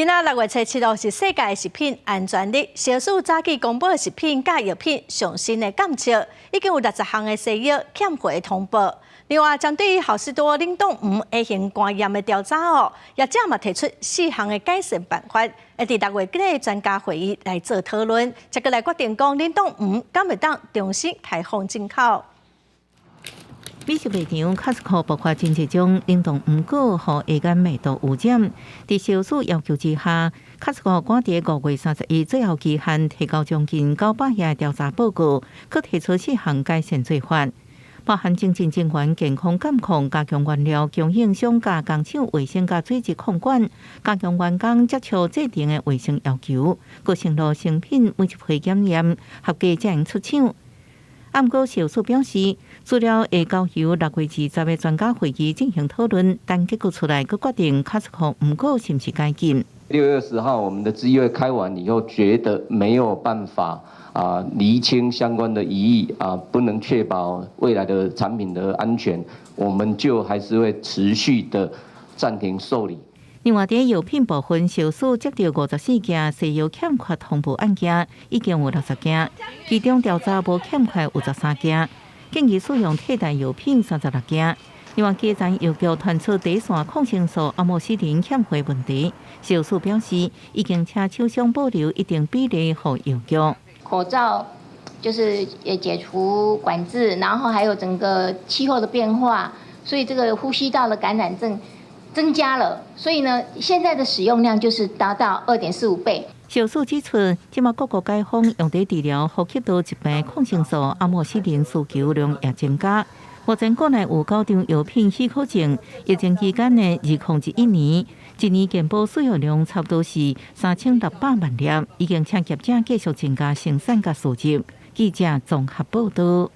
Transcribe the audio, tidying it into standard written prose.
今仔6月初7號是世界食品安全日，食藥署早起公布食品佮藥品上新的監測，已經有60項的西藥欠貨通報。另外，針對好市多冷凍黃 A 型肝炎的調查哦，業者嘛提出四項的改善辦法，會佇6月底的專家會議來做討論，才閣來決定講冷凍黃敢會當重新開放進口。美食賣場 Costco 爆發真濟種冷凍黃果予 A 肝病毒污染，佇食藥署要求之下，Costco 趕佇5月31最後期限提交將近900頁調查報告，閣提出四項改善做法，包含精進人員健康監控、加強原料供應商佮工廠衛生佮水質控管、加強員工接觸制程的衛生要求，閣承諾成品每一批檢驗合格才會出廠。毋過食藥署表示，資料會交由6月20的專家會議進行討論，等結果出來，閣決定 Costco 黃果是毋是解禁。 6月20號，我們的諮議會開完以後，覺得沒有辦法啊釐清相關的疑義啊，不能確保未來的產品的安全，我們就還是會持續的暫停受理。另外，佇藥品部分，食藥署接到54件西藥欠缺通報案件，已經有60件，其中調查無欠缺有13件，建議使用替代藥品36件。另外，基層藥局傳出第線抗生素阿莫西林欠貨問題，食藥署表示，已經請廠商保留一定比例予藥局。口罩就是也解除管制，然後還有整個氣候的變化，所以這個呼吸道的感染症增加了，所以呢，現在的使用量就是達到2.45倍。食藥署指出，這馬各國解封用佇治療呼吸道疾病抗生素阿莫西林需求量也增加。目前國內有九張藥品許可證，疫情期間的2021年，一年健保使用量差不多是3600萬粒，已經請業者繼續增加生產佮輸入。記者綜合報道。